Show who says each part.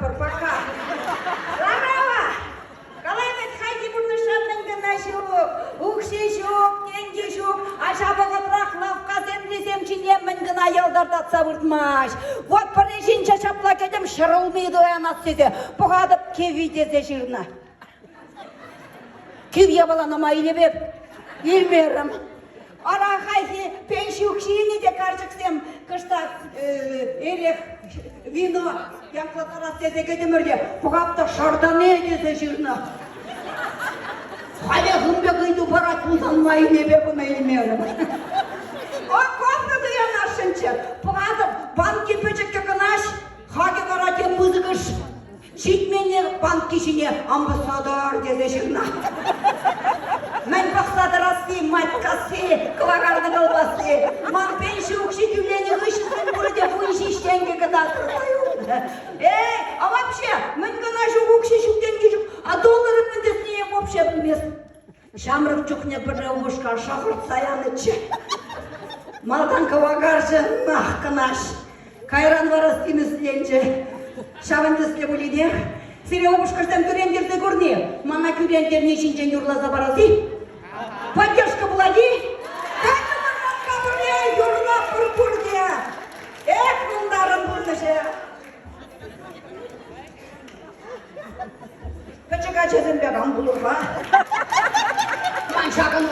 Speaker 1: курмастпӑр, пока. Ларава! Калай вӗт, хайхи пурнӑҫра мӗн кӑна ҫук, укҫи ҫук, тенки ҫук, ача вӑхӑтрах лавккасемлисем ҫине мӗн кӑна йӑлтӑртатса выртмасть. Вот пӗрре ҫинче ҫапла кӗтӗм ҫӗрулми туянас тесе, пӑхатӑп киви тесе ҫырнӑ. Кив япалана ма илеп эп? Илмерӗм. Ара хайхи пенси укҫине те карчӑксем кӑштах эрех, вино янклаттарас тесе кӗтӗмӗр те пӑхап та шартане тесе ҫырнӑ. Халех ун пек ыйту парать пулсан ма илепе кӑна илмерӗм. Окопка туянасшӑнччӗ. Пӑхатӑп, банки пӗчӗккӗ кӑнаҫ, хакӗ вара тем пысӑкӑш. Ҫитменне банки ҫине амбассадор тесе ҫырнӑ. Мӗн пӑхса тӑрасси, матькасси, кӑвакарнӑ кӑлпасси. Ман пенси укҫи тӳленӗ хыҫҫӑн пурӗ те 17 тенкӗ кӑна тӑрса юлнӑ. Эй, а вообще, мӗн кӑна ҫук укҫи ҫук тенкӗ ҫук, а доллары мӗн тесне вообще пӗлмест. Ҫамрӑк чухне пӗрре упӑшка шӑхӑртса янӑччӗ. Малтан кӑвакарчӗ, нах кӑнаҫ. Кайран вара симӗсленчӗ. Ҫавӑн тӗслӗ пулинех. Сире упӑшкӑрсем кӳрентерсе курни мана кӳрентерни ҫинчен юрласа парас-и? Поддержка пулать-и? Катӑмӑр юрлатпӑр пурте. Эх, мӑнтарӑн пурнӑҫӗ! Пӗчӗк ачасемпе кам пулӑр-ха? Ман ҫакӑн.